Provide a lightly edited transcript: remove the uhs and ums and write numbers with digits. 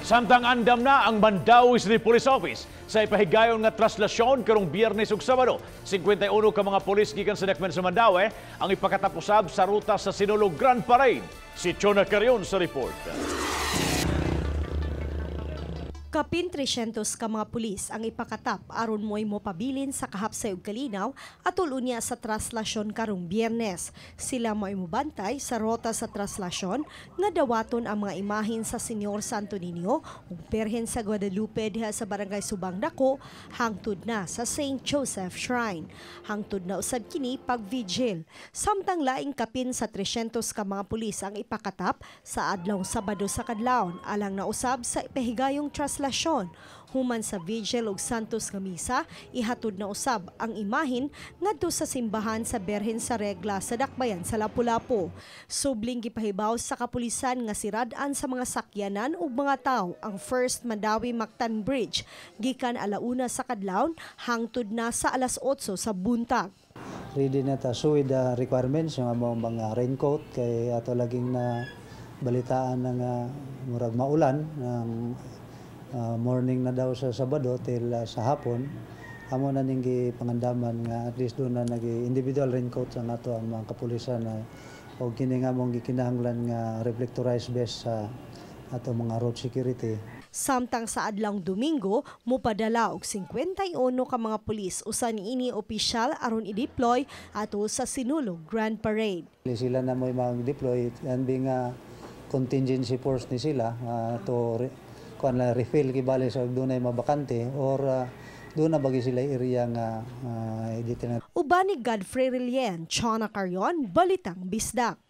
Samtang andam na ang Mandaue City Police Office sa ipahigayon nga traslasyon karong Biyernes ug Sabado. 51 ka mga pulis gikan sa Dakbayan sa Mandaue ang ipakatap usab sa ruta sa Sinulog Grand Parade. Si Chona Carion sa report. Kapin 300 ka mga pulis ang ipakatap aron mo'y mopabilin sa kahapsay ug kalinaw atol unya sa traslasyon karong Biyernes. Sila mo'y mobantay sa rota sa traslasyon nga dawaton ang mga imahin sa Señor Santo Niño ug Birhen sa Guadalupe diha sa Barangay Subang Dako hangtod na sa St. Joseph Shrine. Hangtod na usab kini pag-vigil. Samtang laing kapin sa 300 ka mga pulis ang ipakatap sa adlaw Sabado sa kadlawon alang na usab sa ipahigayong traslasyon. Human sa vigil ug Santos nga misa, ihatod na usab ang imahin ngadto sa simbahan sa Berhen sa Regla sa Dakbayan sa Lapu-Lapu. Subling gipahibaw sa kapulisan nga sirad-an sa mga sakyanan ug mga tawo ang First Mandaue Mactan Bridge gikan 1:00 sa kadlawon hangtod na sa 8:00 sa buntag. Ready na ta, so with the requirements yung among mga raincoat kay ato laging na balitaan na nga murag maulan ng morning na daw sa Sabado till sa hapon. Amo na ning gipangandaman nga at least doon na nagi individual raincoat sa ato ang mga kapulisan na o kini nga mong gikinahanglan nga reflectorized vest sa ato mga road security. Samtang sa adlawng Domingo, mupadala og 51 ka mga pulis, usa niini opisyal, aron i-deploy ato sa Sinulog Grand Parade. Sila na mo'y mag-deploy and being a contingency force ni sila to kuan lang, refill kibali sa dunay mabakante or doon na bagi sila area nga dito na. Uban ni Godfrey Relien, Chona Carion, Balitang Bisdak.